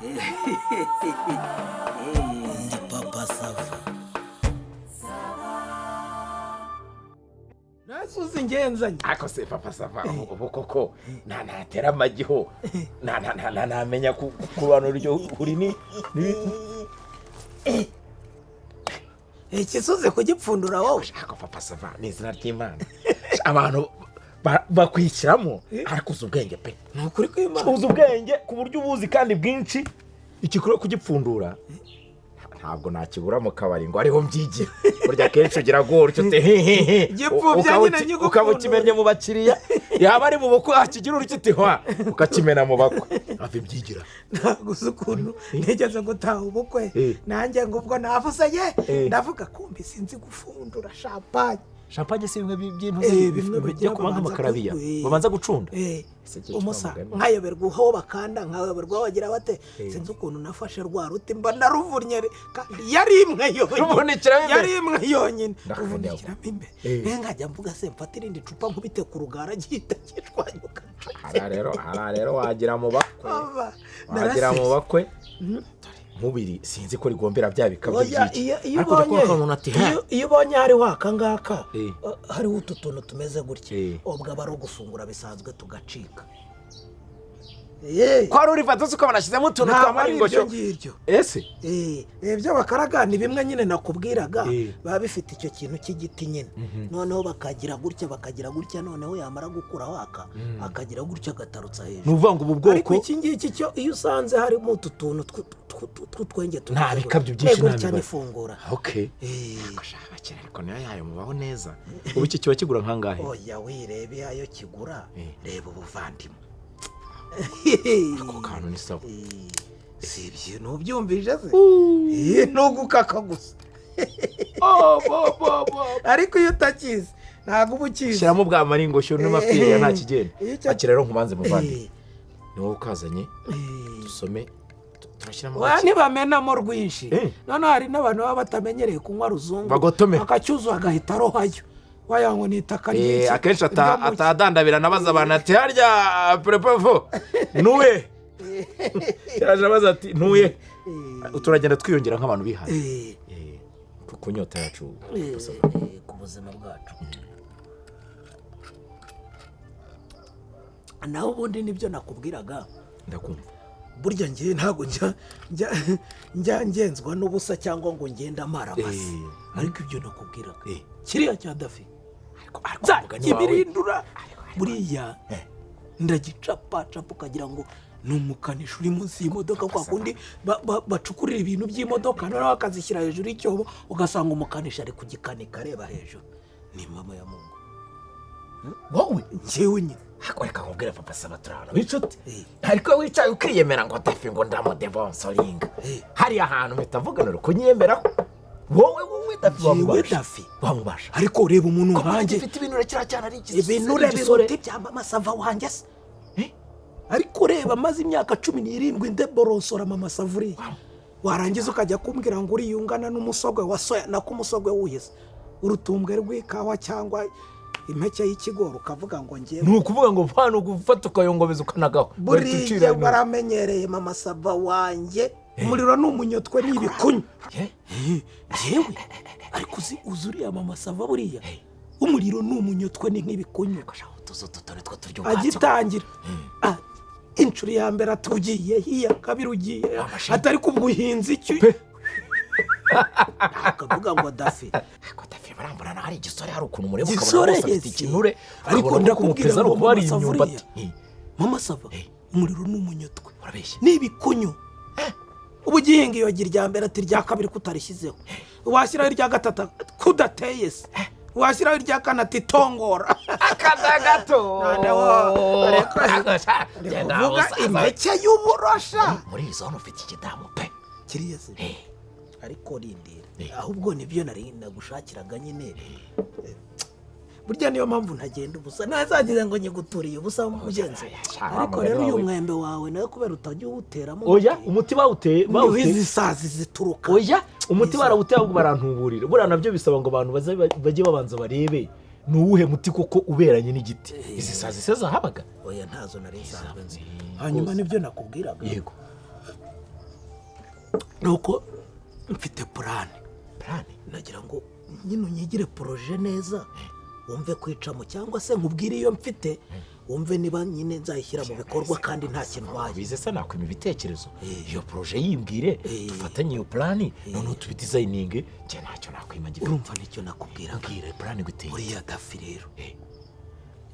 Ndi Papa Sava. Nasuze ingenzanye. Ariko se Papa Sava, ubu koko nta natera amagiho, nta nta nta nta namenya kurobanura iryo huri ni Ikisuze kugipfundura wowe. Ariko Papa Sava, ni izina ry'Imana, abantu bakwishyiramo, ariko uzi ubwenge pe. Ni ukuri kw'Imana. Uzi ubwenge ku buryo ubuzi kandi bwinshi. Igikorwa kugipfundura ntabwo nakibura mu kabari ngo ariho mbyigira. Burya akenshi ugira gutyo uti hehehe. Gipfubya nyine nyigupfundura. Ukaba ukimennye mu bakiriya, yaba ari mu bukwe wakigira urutyo uti hwa, ukakimena mu bakwe ava ibyigira. Ntabwo uzi ukuntu nigeze gutaha ubukwe. Nanjye ngo ubwo navuze ye, ndavuga kumbi sinzi gufundura champagne. Champagne si bimwe by'intu Bimwe bijya bagira kuba babanza nk'amakarabiya babanza gucunda? Ese igihe Umusa cy'amagana. Nkayoberwa aho bakanda, nkayoberwa aho bagira bate. Sinzi ukuntu nafashe rwa ruti mba naruvunnye, kandi yari imwe yonyine. Ruvunikiramo imbere. Yari imwe yonyine. Ndakunda. Ruvunikiramo imbere. Nkajya mvuga se mfate irindi cupa nkubite ku rugara gihita gishwanyuka. Hariya rero wagira mu bakwe, Aba, wagira mu narasetse. bakwe nk'ubiri, sinzi ko rigombera bya bikabyo Oya, by'iki. iyo Ariko ujya ubonye kubona umuntu ati ha. Iyo ubonye hariho aka ngaka, hariho utu tuntu tumeze gutya, ubwo aba ari ugufungura bisanzwe tugacika. Ko hari urifata se ukabona ashyizemo utuntu twa Ntabwo ari ibyo maringosho? ngibyo. Ese Ibyo bakaraga ni bimwe nyine nakubwiraga. Baba bifite icyo kintu cy'igiti nyine, noneho bakagira gutya, bakagira gutya, noneho yamara gukuraho aka akagira gutya agatarutsa Ni hejuru. ukuvuga ngo ubu Ariko bwoko iki ngiki cyo, iyo usanze harimo utu tuntu tw'utwenge Nta tumeze bikabyo gutya, byinshi, nta gutya mibare. n'ifungura. Okay. Ariko shaka abakire, ariko niyo yayo mubaho neza. Ubu iki kiba kigura nkangahe? Oya, wirebe ayo kigura, reba ubuvandimwe. Ako kantu ni sawa. Si ibyo ntubyumvise se? Ni ugukaka gusa. Ariko iyo utakizi ntabwo uba ukizi. Shyiramo bwa maringosho n'amafiriya, nta kigenda. Iyo Akira rero nkubanze muvandimwe, ni wowe ukazanye. Dusome, turashyiramo Oya, gake. ntibamenamo rwinshi. Noneho hari n'abantu baba batamenyereye kunywa ruzungu, Bagotome. akacyuzuye agahita arohayo, waya ngo ni itaka ry'iki? Akenshi Ryo mu ki? atadandabira, nabaza abantu ati harya prepevo ntuye, yaraje abaza ati ntuye. Turagenda twiyongera nk'abantu bihaye ku nyota yacu. Ku buzima bwacu. Naho ubundi nibyo nakubwiraga. Ndakumva. Burya ngewe ntabwo njya ngenzwa n'ubusa cyangwa ngo ngende amara amase. Ariko ibyo nakubwiraga, kiriya cya Dafi Ariko umugani wawe nzakibirindura buriya, ndagicapacapa ukagira ngo ni umukanishi uri munsi y'imodoka, kwa kundi bacukurira ibintu by'imodoka noneho bakazishyira hejuru y'icyobo, ugasanga umukanishi ari kugikanika areba hejuru. Ni mama ya Mungu. Wowe? Njyewe nyine. Ariko reka nkubwire Papa Saba, turi ahantu b'inshuti, ariko iyo wicaye ukiyemera ngo Dafi ngo ndamudebonsoringa, hariya hantu mpita mvuganira kunyiyemeraho. Wowe Dafi Njyewe wamubasha? Dafi. Wamubasha? Ariko reba umuntu nkanjye. Ufite ibinure, kiriya cyane ari Ibinure igisore. biruta ibya Mama Sava wanjye se? Ariko reba, amaze imyaka 17 ndeboronsora Mama Sava uriya, warangiza ukajya kumbwira ngo uriya ungana n'umusogwe wa soya, nako umusogwe wuhize urutumbwe rw'ikawa cyangwa impeke y'ikigori, ukavuga ngo ngewe. Ni ukuvuga ngo hano gufata ukayongobeza ukanagaho ugahita ucira Buriya ino. Baramenyereye Mama Sava wanjye, umuriro ni umunyotwe n'ibikunywa. Yewe, ariko uzi uriya Mama Sava, buriya umuriro ni umunyotwe, ni nk'ibikunywa. Utuzu duto nitwo turya ubwatsi. Agitangira, inshuro ya mbere atugiye iya kabiri ugiye Amashinga. atari kubwo uhinze icyo, akavuga ngo Dafi. Ariko Dafi barambona naho ari igisore, hari ukuntu umureba ukabona Gisore. rwose afite Yesi. ikinure, Ariko ukabona ko ndakubwira kumupeza ari ngo ukuba hari Mama Sava imyumbati. uriya. Mama Sava, umuriro ni umunyotwe Urabeshya. ni ibikunyu. Uba ugihinga iyogi rya mbere, ati irya kabiri kutarishyizeho, washyiraho irya gatatu kudateye se, washyiraho irya kane ati tongora. Akada gato. Noneho, Genda uvuga musaza. impeke y'uburosha. Muri iyi zone ufite ikidamu pe. Kiriya se? Ariko rindira, ahubwo nibyo nari nagushakiraga nyine. Burya niyo mpamvu ntagenda ubusa, ntazagize ngo nyiguturiye ubusa mugenzi. Sha, wa Ariko mugani rero uyu wawe. mwembe wawe nawe kubera utajya uwuteramo Oya, umuti, umuti bawuteye niho bawuteye. izi sazi zituruka. Oya, umuti barawuteye, ahubwo barantuburira. Buriya nabyo bisaba ngo abantu bajye babanza barebe ni uwuhe muti koko uberanye n'igiti. Izi sazi se zahabaga? Oya, ntazo nari nsanzwe nzi. Hanyuma nibyo nakubwiraga. Yego. Nuko mfite plan. Nagira ngo nyine unyigire projet neza, wumve kwicamo cyangwa se nkubwire iyo mfite, wumve niba nyine nzayishyira mu bikorwa kandi nta kintu waye. Bize se nakwima ibitekerezo. Iyo projet yimbwire, dufatanye iyo plan, noneho tubidesigninge, njye ntacyo nakwima gifite. Urumva nicyo nakubwira. Mbwira plan guteye. Uriya Dafi rero.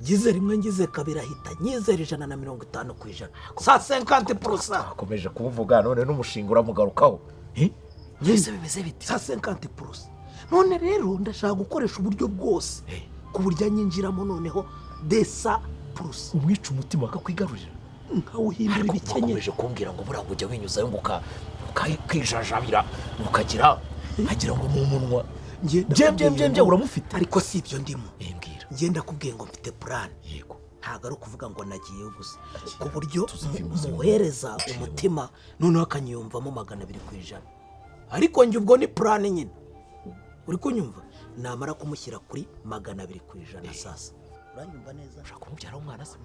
Ngize rimwe ngize kabiri ahita nyizera 150%. 150%. Akomeje kuvuga none n'umushinga uramugarukaho. Ngize bimeze bite? 150%. None rero ndashaka gukoresha uburyo bwose ku buryo anyinjiramo noneho desa purusa. Umwica umutima akakwigarurira. Nkawuhindura ibikenyeri. Ukomeje kumbwira ngo buriya ujya winyuzayo ngo ukijajabira ukagira nkagira ngo mu munwa. Njye uramufite. Ariko si ibyo ndimo. Mbwira. Njye ndakubwiye ngo mfite plan. Yego. Ntabwo ari ukuvuga ngo nagiye gusa. Ku buryo muhereza umutima noneho akanyiyumvamo 200%. Ariko njye ubwo ni plan nyine. Uri kunyumva? Namara kumushyira kuri 200% sasa. Uranyumva neza? Ushaka kumubyara umwana se?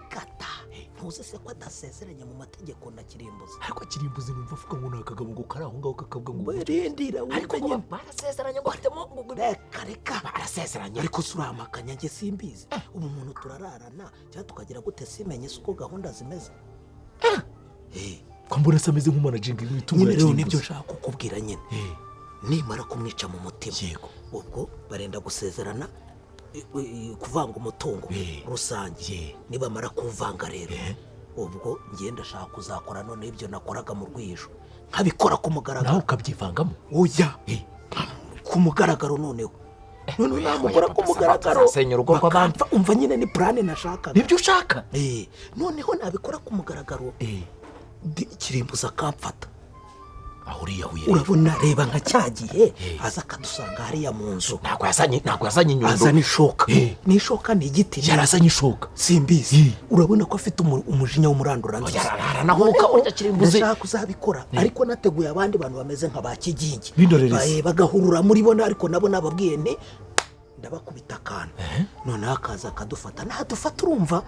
Kata. Ntuzi se ko adasezeranye mu mategeko na Kirimbuzi. Ariko Kirimbuzi numva avuga ngo nakagabo ngo kari aho ngaho kakabwa ngo werindira. Ariko ngo barasezeranye ngo afitemo ngo reka barasezeranye. Ariko suramakanya nge simbizi. Ubu umuntu turararana cyangwa tukagira gute simenye uko gahunda zimeze. Ko mbona se ameze nk'umanajinga imitungo ya Kirimbuzi. Nibyo nshaka kukubwira nyine. Nimara kumwica mu mutima. Yego. Ubwo barenda gusezerana kuvanga umutungo rusange. Nibamara kuvanga rero ubwo ngiye ndashaka kuzakora none ibyo nakoraga mu rwihisho nkabikora ku mugaragaro. Nawe ukabyivangamo? Oya, ku mugaragaro noneho. None namukora ku mugaragaro umva nyine ni plan nashakaga. Nibyo ushaka? Noneho nabikora ku mugaragaro Kirimbuzi akamfata. Aho uriya huye urabona reba nka cyagiye aza akadusanga hariya mu nzu. Ntabwo yazanye inyundo. Azana ishoka. Ni ishoka ni igiti. Yarazanye ishoka. Simbizi. Urabona ko afite umujinya w'umuranduranzuzi. Yararanahuka urya Kirimbuzi. Ndashaka kuzabikora ariko nateguye abandi bantu bameze nka ba Kigingi. Bindorerezi. Bagahurura muri bo ariko nabo nababwiye nti ndabakubita akantu. Noneho akaza akadufata. Nadufata urumva.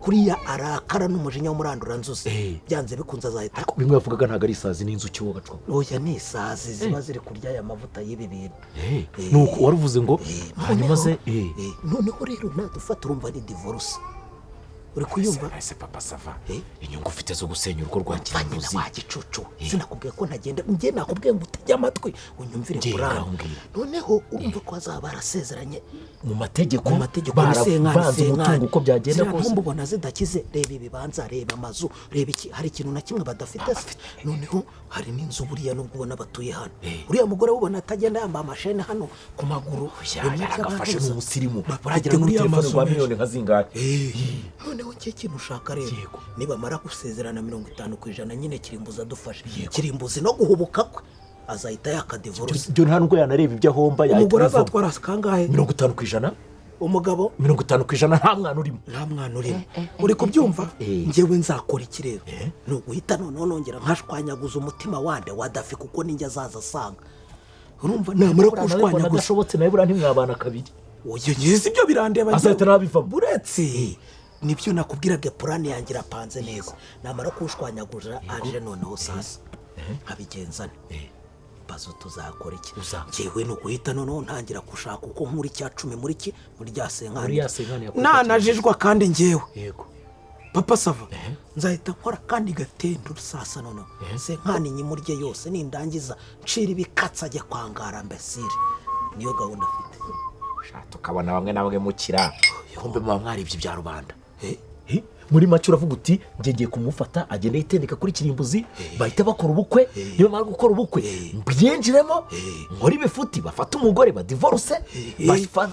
Kuriya arakara n'umujinya w'umuranduranzuzi. Byanze bikunze azahita. Ariko bimwe bavugaga ntago ari isazi n'inzuki wo gacwa. Oya ni isazi ziba ziri kurya aya mavuta y'ibi bintu. Nuko waruvuze ngo hanyuma se noneho rero nadufata urumva ni divorce. Uri kuyumva? Ese papa sava inyungu ufite zo gusenya urugo rwa Kirimbuzi. Wa gicucu. Sinakubwiye ko ntagenda. Njye nakubwiye ngo utajya amatwi unyumvire Qur'an. Noneho urumva ko azaba arasezeranye mu mategeko baranze umutungo uko byagenda kose. Ntumbu ubona zidakize. Reba ibibanza, reba amazu, reba iki, hari ikintu na kimwe badafite. Noneho hari n'inzu buriya nubwo ubona batuye hano. Uriya mugore ubona atagenda yambaye amashene hano ku maguru. Yaragafashe n'umusirimu. Buragira muri telefone rwa miliyoni nka zingahe. Noneho cye kintu ushaka rero nibamara gusezerana 50% nyine Kirimbuzi adufashe. Kirimbuzi no guhubuka kwe azahita yaka divorce. Ibyo nta nubwo yanareba ibyo ahomba yahita. Umugore azatwara kangahe? 50%. Umugabo 50% nta mwana urimo. Nta mwana urimo. Uri kubyumva? Njyewe nzakora iki rero? Ni uguhita noneho nongera nkashwanyaguza umutima wande wa Dafi kuko ninjye azaza asanga. Urumva namara kushwanyaguza adashobotse nawe buriya ntimwabana kabiri. Oya ngize ibyo birandeba azahita nabivamo. Buretse nibyo nakubwiraga plan yanjye irapanze neza. Namara kushwanyaguza aje noneho sasa nkabigenzane. Bazo tuzakora iki? Njyewe no guhita noneho ntangira gushaka uko nkuri cya 10 muri ki muri rya senkani. Nanajijwa kandi njyewe. Yego. Papa sava nzahita nkora kandi gatendo sasa noneho. Senkani nyimurye yose nindangiza ncira ibikatsa ajya kwangara mbesire. Niyo gahunda afite. Tukabona bamwe namwe mukira. Ihombe muba mwaribye ibya rubanda. Muri make uravuga uti ngiye ngiye kumufata agenda yitendeka kuri Kirimbuzi bahita bakora ubukwe. Niba mara gukora ubukwe mbyinjiremo nkora ibifuti bafata umugore badivorce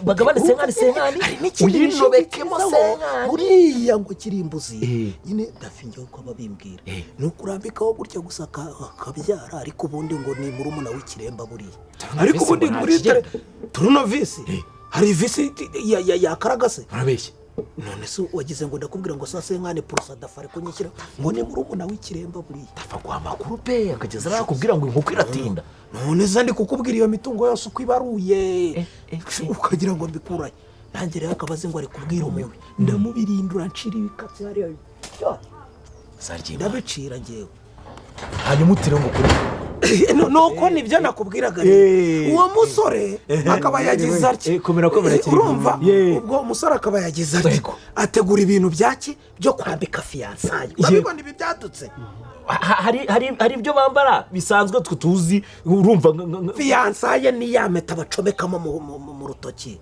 bagabane senkani uyinobekemo senkani. Buriya ngo Kirimbuzi nyine Dafi njye uko ababimbwira ni ukurambikaho gutya gusa akabyara ariko ubundi ngo ni murumuna w'ikiremba buriya. Ariko ubundi muri turunovisi hari visi ya karagase. Urabeshya. None se wagize ngo ndakubwira ngo sasa senkani purusa dafari kunyishyira ngo ni murumuna w'ikiremba buriya. Dafa guha amakuru pe akageza nakubwira ngo inkoko iratinda. None se ndi kukubwira iyo mitungo yose uko ibaruye ukagira ngo mbikuraye. Nanjye rero akabaze ngo ari kubwira umuntu ndamubirindura ncira ibikatsi hariya. Ndabicira ngewe. Hanyuma utire ngo kuri Nuko nibyo nakubwiraga rero. Uwo musore akaba yagize atya. Komera komera kiri. Urumva ubwo umusore akaba yagize atya, ategura ibintu byaki byo kwambika fiançailles. Urabibona ibi byadutse. Hari ibyo bambara bisanzwe twe tuzi, urumva fiançailles ni ya mpeta bacomekamo mu rutoki.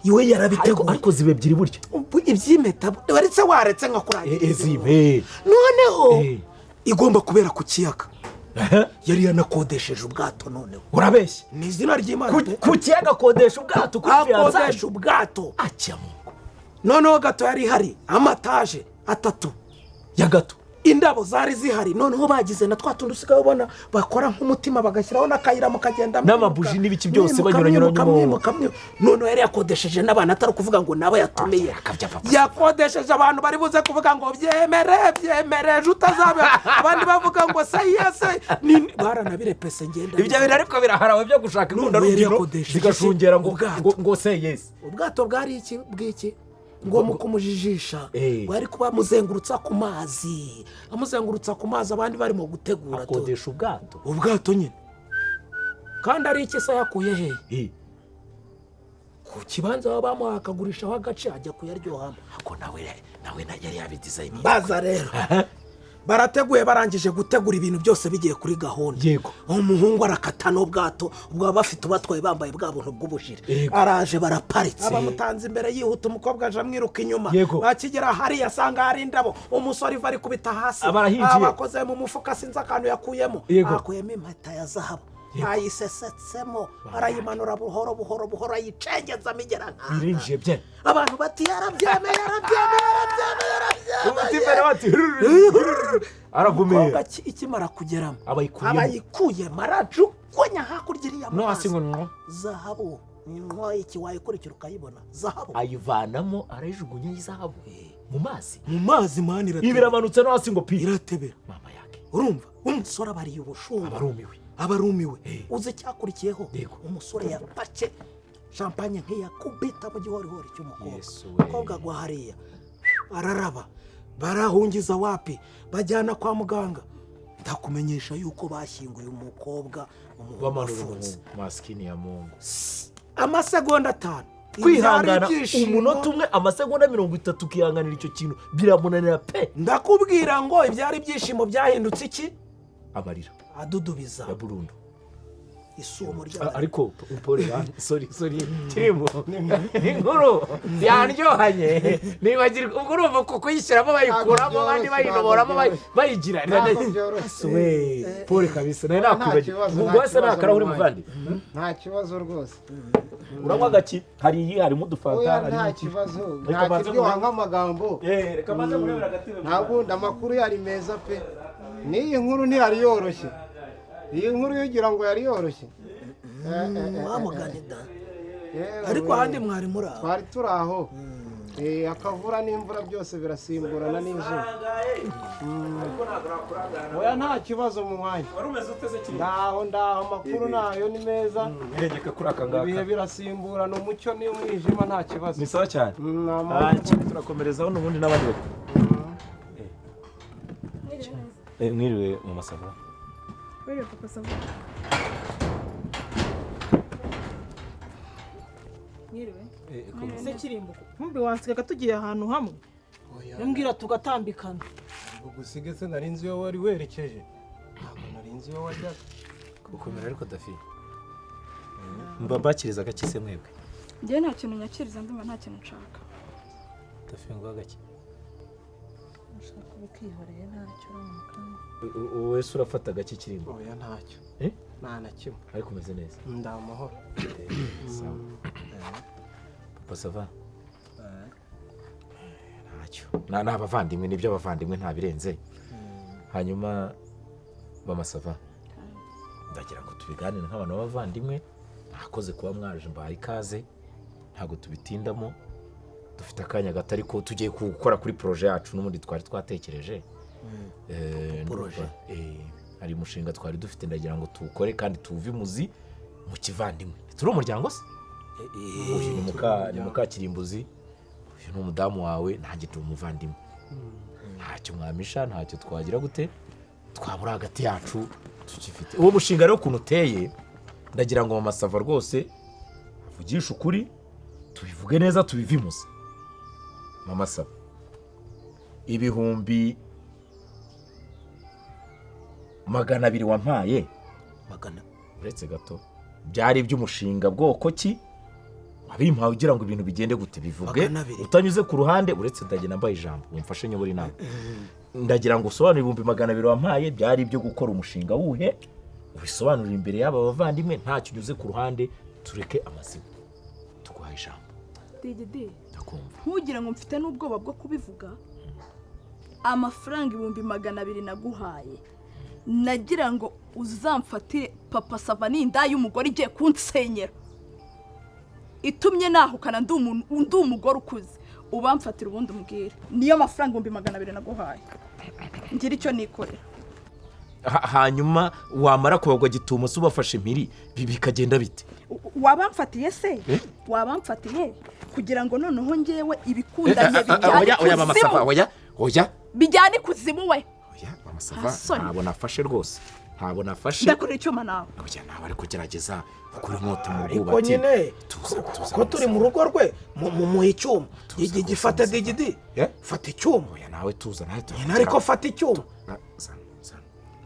Iwe yarabiteguye. Ariko zibe ebyiri burya. Iby'impeta waretse waretse nka kurangira. Noneho igomba kubera ku kiyaga. Yari yanakodesheje ubwato noneho. Urabeshya. Ni izina ry'Imana. Ku kiyaga akodesha ubwato kuri fiançailles. Akodesha ubwato. Akiyamo. Noneho gato yari ihari amataje 3 ya gato. Indabo zari zihari, noneho bagize na twa tundi usigaye ubona bakora nk'umutima bagashyiraho n'akayira mukagenda n'amabuji n'ibiki byose banyuranyuranyemo. Noneho yari yakodesheje n'abantu atari kuvuga ngo nabo yatumiye, yakodesheje abantu bari buze kuvuga ngo byemere byemere ejo utazabe, abandi bavuga ngo se yese baranabirepese ngenda. Ibyo bintu ariko biraharawe byo gushaka inkunda rugino zigashungera ngo ngo se yes. Ubwato bwari iki bw'iki ngo mukumujijisha bari kuba muzengurutsa ku mazi, amuzengurutsa ku mazi abandi barimo gutegura. Akodesha ubwato. Ubwato nyine kandi ari iki se yakuye he? Ku kibanza baba bamuha akagurishaho agace ajya kuyaryohamo. Ako nawe yari yabidesign. Baza rero barateguye, barangije gutegura ibintu byose bigiye kuri gahunda. Umuhungu arakata n'ubwato ubwo bafite ubatwaye bambaye bwa buntu bw'ubushire. Araje baraparitse, abamutanze imbere yihuta, umukobwa aje amwiruka inyuma. Bakigera hari asanga hari indabo, umusore iva ari kubita hasi, abakoze mu mufuka sinzi akantu yakuyemo, akuyemo impeta ya zahabu ayisesetsemo, arayimanura buhoro buhoro buhoro, ayicengeza migera nka birinjiye bye. Abantu bati yarabyemeye yarabyemeye yarabyemeye yarabyemeye. Aravumera ikimara kugeramo abayikuye marajugunya hakurya iriya no hasi ngo zahabu ni iki wayikurikira ukayibona zahabu ayivanamo arayijugunya y'izahabu mu mazi, mu mazi mani iratebera, ibiramanutse no hasi ngo pi iratebera mama yake. Urumva umusore abariye ubushungu, abarumiwe. Uzi cyakurikiyeho, umusore yapace champagne nk'iyakubita mu gihorihori cy'umukobwa. Umukobwa agwa hariya araraba, barahungiza wapi, bajyana kwa muganga. Ndakumenyesha yuko bashyinguye umukobwa umuhungu afunze. Maskini ya Mungu. Amasegonda 5 kwihangana, umunota umwe amasegonda 30 ukihanganira icyo kintu biramunanira pe. Ndakubwira ngo ibyari ibyishimo byahindutse iki? Amarira adudubiza ya burundu isumo rya. Ariko pole sorry kirimo inkuru yanryohanye nibagirwa ubwo urumva ko kuyishyiramo bayikuramo abandi bayinoboramo bayigira. We pole kabisa nawe nakwibagiwe ubwo se nakarahuri muvandi. Nta kibazo rwose. Uranywa gaki? Hari iyi harimo udufanta, hari nta kibazo, nta kiryoha nk'amagambo. Reka maze murebera agatebe. Ntabwo amakuru yari meza pe. N'iyi nkuru ntiyari yoroshye. Iyi nkuru yugira ngo yari yoroshye. Wamugane da. Ariko ahandi mwari muri aho. Twari turi aho. Akavura n'imvura byose birasimburana n'izuba. Oya nta kibazo mu mwanya. Ndaho ndaho amakuru nayo ni meza. Iregeka kuri aka ngaka. Ibihe birasimburana umucyo n'umwijima nta kibazo. Ni sawa cyane. Turakomerezaho n'ubundi n'abandi. Mwiriwe mu masava. Mwiriwe papa sava. Mwiriwe. Se kirimbuko. Nkumbi wansigaga tugiye ahantu hamwe. Nambwira tugatambikana. Ubwo se nari nzi iyo wari werekeje. Ntabwo nari nzi iyo wajyaga. Gukomera ariko Dafi. Mbabakiriza agakise mwebwe. Njye nta kintu nyakiriza ndumva nta kintu nshaka. Dafi ngo agaki. Ushaka ubukihoreye ntacyo uramuka. Wowe se urafata agaki kirimbo? Oya ntacyo. Nta na kimwe. Ariko umeze neza. Ndamahoro. Sawa. Papa sava. Ntacyo. Na abavandimwe nibyo abavandimwe nta birenze. Hanyuma mama sava. Ndagira ngo tubiganire nk'abantu b'abavandimwe. Nakoze kuba mwaje mbaye ikaze. Ntago tubitindamo. Dufite akanya gato ariko tugiye gukora kuri projet yacu n'ubundi twari twatekereje. Projet hari umushinga twari dufite ndagira ngo tuwukore kandi tuve imuzi mu kivandimwe. Turi umuryango se? Uyu ni muka Kirimbuzi, uyu ni umudamu wawe, nanjye ndi umuvandimwe. Ntacyo mwamisha, ntacyo twagira gute, twabura hagati yacu Tukifite uwo mushinga rero ukuntu uteye, ndagira ngo Mama Sava rwose avugishe ukuri, tubivuge neza, tubivimuze. Mama Sava, 200,000 wampaye, Magana uretse gato, byari iby'umushinga bwoko ki? Wabimpaye ugira ngo ibintu bigende gute? Bivuge 200. utanyuze ku ruhande. Uretse ndagenda mbaye ijambo, wumfashe nyobora inama. Ndagira ngo usobanure 200,000 wampaye byari ibyo gukora umushinga wuhe, ubisobanurire imbere y'aba bavandimwe ntacyo unyuze ku ruhande, tureke amazina. Tuguhaye ijambo. Digidi, Ndakumva. ntugire ngo mfite n'ubwoba bwo kubivuga. Amafaranga 200,000 naguhaye, nagira ngo uzamfatire Papa Sava n'inda y'umugore igiye kunsenyera, itumye nahukana ndi umuntu, ndi umugore ukuze. Ubamfatira ubundi umbwire. Niyo mafaranga 200,000 naguhaye, ngira icyo nikorera. Hanyuma wamara kubagwa gitumo se, ubafashe impiri, bikagenda bite? Wabamfatiye se? Eh? Wabamfatiye kugira ngo noneho ngewe ibikundanye bijyane Oya, oya, Mama Sava, ikuzimu. oya, oya. Bijyane ikuzimu we. Oya, Mama Sava. Nta soni. Ntabwo nafashe rwose, ntabwo nafashe. Ndakurira icyuma nawe. Oya, nawe ari kugerageza gukura inkota mu Ariko rwubati. nyine Tuza, tuza, ko turi mu rugo rwe, mumuha icyuma. Tuza, Gifate. tuza. Digidi. Eh? Fata icyuma. Oya, nawe tuza, nawe tuza. Nyine ariko fata icyuma. Zana, zana.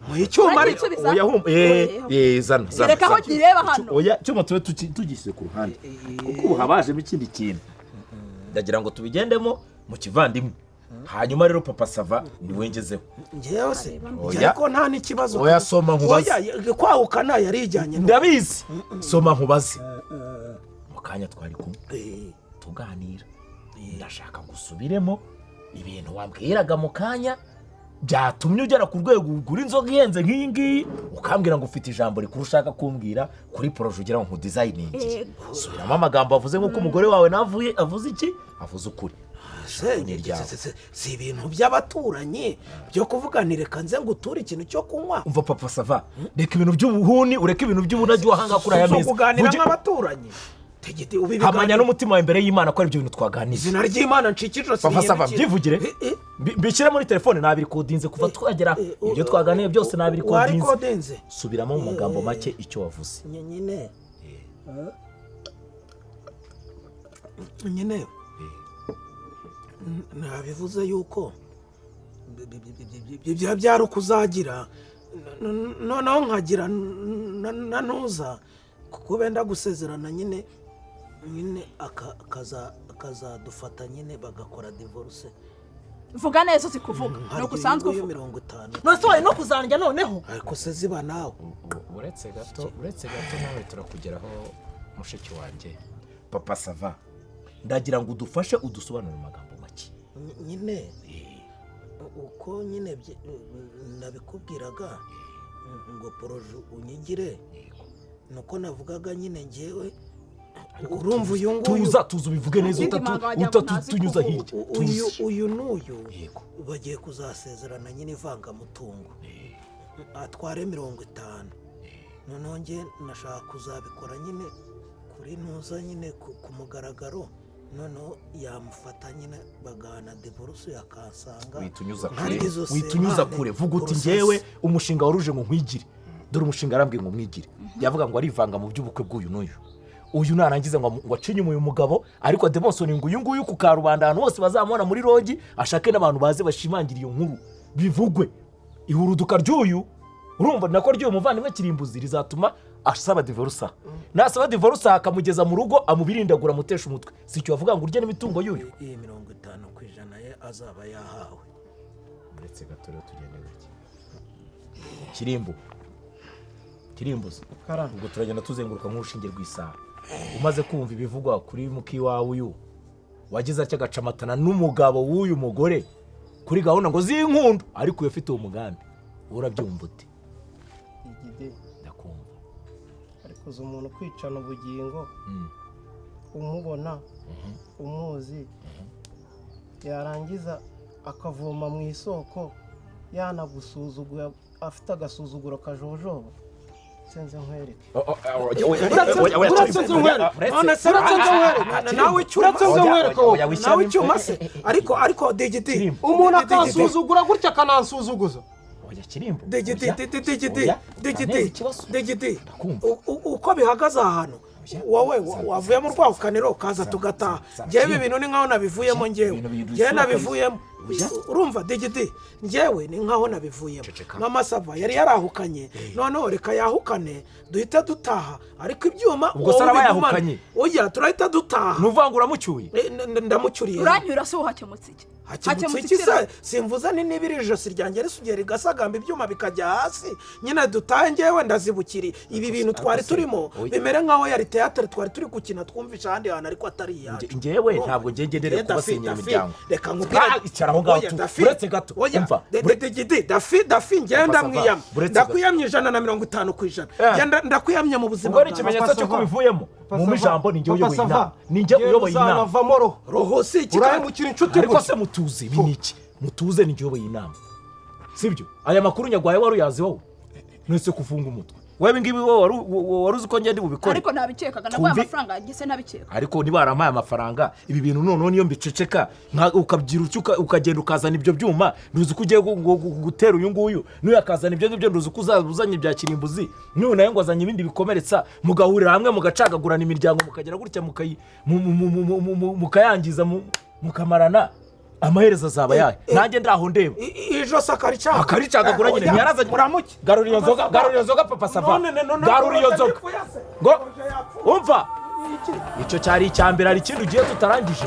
Muha icyuma ariko. Uragisubiza? Oya, humva, zana, zana. Reka aho Zana. gireba hano. Oya, cyuma tube tugishyize ku ruhande, kuko ubu habajemo ikindi kintu. Ndagira ngo tubigendemo mu kivandimwe. Hanyuma rero Papa Sava niwe ngezeho. Ngewe se? Oya. Ariko nta n'ikibazo. Oya, soma nkubaze. Oya, kwahukana yarijyanye. Ndabizi, soma nkubaze. Mu kanya twari kumwe tuganira, ndashaka gusubiremo ibintu wambwiraga mu kanya byatumye ugera ku rwego ugura inzoga ihenze nk'iyi ngiyi, ukambwira ngo ufite ijambo rikuru ushaka kumbwira kuri projet ugira ngo nkudizayiningire. Subiramo amagambo avuze nk'uko umugore wawe navuye avuze iki, avuze ukuri. Se, Ni iryawe. si ibintu by'abaturanyi byo kuvuga nti reka nze nguture ikintu cyo kunywa. Umva Papa Sava, reka ibintu by'ubuhuni, ureke ibintu by'ubunajyi wahanga kuri aya Si meza. ukuganira nk'abaturanyi. Tegete ubi Hamanya n'umutima wawe imbere y'Imana ko ari ibyo bintu twaganiriye. Izina ry'Imana ncikije. Papa Sava, byivugire. Mbishyire muri telefone, nabirikodinze kuva twagera. Ibyo twaganiye byose nabirikodinze. Warikodinze? Subiramo mu magambo make icyo wavuze. Nyine nabivuze yuko byari ukuzagira noneho nkagira na ntuza kuko benda gusezerana nyine akazadufata nyine bagakora divorce. Vuga neza, uzi kuvuga ni uko usanzwe uvuga. 50. None se wari no kuzandya noneho? Ariko se ziba nawe. Uretse gato, uretse gato, nawe turakugeraho mushiki wanjye. Papa Sava, ndagira ngo udufashe udusobanurire mu magambo make. Nyine uko nyine nabikubwiraga ngo projet unyigire, nuko navugaga nyine ngewe, urumva uyu nguyu. Tuza, tuza, ubivuge neza. Ikindi manga wagira ngo ntazi Utatunyuza kuvuga. hirya. Uyu Tuza. uyu n'uyu bagiye kuzasezerana nyine ivangamutungo, atware 50. Noneho njye nashaka kuzabikora nyine kuri ntuza nyine ku mugaragaro, noneho yamufata nyine bagahana divorce akansanga. Witunyuza kure. Nkarya izo Witunyuza sentane kure, vuga uti process. Ngewe umushinga waruje ngo nkwigire, dore umushinga arambwiye ngo mwigire, yavuga ngo arivanga mu by'ubukwe bw'uyu n'uyu, uyu narangiza ngo ace inyuma uyu mugabo, ariko Demonson ngo uyu nguyu ku karubanda ahantu hose bazamubona muri lodge, ashake n'abantu baze bashimangira iyo nkuru, bivugwe ihuruduka ry'uyu, urumva nako ry'uyu muvandimwe Kirimbuzi rizatuma asaba divorce. Nasaba divorce akamugeza mu rugo, amubirindagura, amutesha umutwe. Si icyo bavuga ngo urye n'imitungo y'uyu? Iyi 50% ye azaba yahawe. Uretse gato rero, tugende gake. Kirimbu, Kirimbuzi. Karame. Ubwo turagenda tuzenguruka nk'urushinge rw'isaha. Umaze kumva ibivugwa kuri mukiwawe uyu wagize atya agacamatana n'umugabo w'uyu mugore kuri gahunda ngo z'inkundo, ariko uyu afite uwo mugambi, wowe urabyumva ute? Igide. Ndakumva. Ariko uzi umuntu kwicana ubugingo, umubona, umuzi, yarangiza akavoma mu isoko yanagusuzuguye, afite agasuzuguro kajojoba? Sinzi, nkwereke. Uretse nze nkwereke. None se Uretse nze nkwereke. nawe icyuma Uretse nze nkwereke wowe. Nawe icyuma se, ariko digidi. Umuntu akansuzugura gutya, akanansuzuguza. Oya Kirimbo, Digidi, oya, digidi, oya, digidi, ntaneze ikibazo. Digidi. Ndakumva. Uko bihagaze aha hantu, Oya. wowe Zana, wavuyemo zana, urwahukaniro ukaza zana, tugataha. zana, zana. Njyewe ibi bintu ni nkaho nabivuyemo njyewe. Ibintu bihindura Njyewe isura nabivuyemo. kabisa. Oya. Urumva Digidi, njyewe ni nkaho nabivuyemo. Ceceka. Mama Sava yari yarahukanye, noneho reka yahukane duhite dutaha, ariko ibyuma Ubwo se wowe araba ubigumane. yahukanye? Oya, turahita dutaha. Ni ukuvuga ngo uramucyuye? Ndamucyuriye. Uranyura se, uhakemutse iki? Hakemutse iki se? Simvuze ni niba iri ijosi ryanjye risugiye rigasagamba ibyuma bikajya hasi nyine dutahe. Njyewe ndazibukiri ibi bintu twari se, turimo oya. bimere nk'aho yari teyatere twari turi gukina, twumvisha ahandi hantu ariko atari iyacu. Njyewe ntabwo ngiye ngendereye Eh, Dafi, kubasenyera Dafi, imiryango. Reka nkubwire. Ah, icara aho ngaho Oya, tu. Dafi. Uretse gato, Oya, umva. Digidi, Dafi, Dafi, njyewe Papa Sava, ndamwiyamye. uretse gato. Ndakwiyamye 150%. Eh. Njye ndakwiyamye mu buzima Ubwo ari bwanjye. ikimenyetso cy'uko ubivuyemo. Mumpe ijambo, ni njye Papa uyoboye Sava, inama, ni njye yewe uyoboye inama. uzanavamo roho. Roho si iki? Urahemukira inshuti Ariko gutya. se mutuze, ibi ni iki? Mutuze, ni njye uyoboye inama, sibyo? Aya makuru nyagwaye wari uyazi wowe? Nese kufunga umutwe wowe, ibi ngibi wowe wari uzi ko ngende bubikore? Ariko ntabikekaga, naguhaye amafaranga yanjye se ntabikeka? Ariko niba warampaye amafaranga, ibi bintu noneho niyo mbiceceka ukabyira utyo ukagenda ukazana ibyo byuma, ntuzi ko ugiye gutera uyu nguyu, n'uyu akazana ibyo ngibyo, ntuzi ko uzaba uzanye ibya kirimbuzi, n'uyu nawe ngo azanye ibindi bikomeretsa, mugahurira hamwe mugacagagurana imiryango, mukagera gutya mukayangiza, mukamarana, amaherezo azaba yayo? Nanjye ndaho ndeba. Ijosi akaricagura. Akaricagagura nyine, ntiyarazanye. Muramuke. Garura iyo nzoga, garura iyo nzoga, Papa Sava, None, garura iyo nzoga. yapfuye se. Ngo Roger yapfuye. umva. Iki? Icyo cyari icya mbere. Hari ikindi ugiye tutarangije.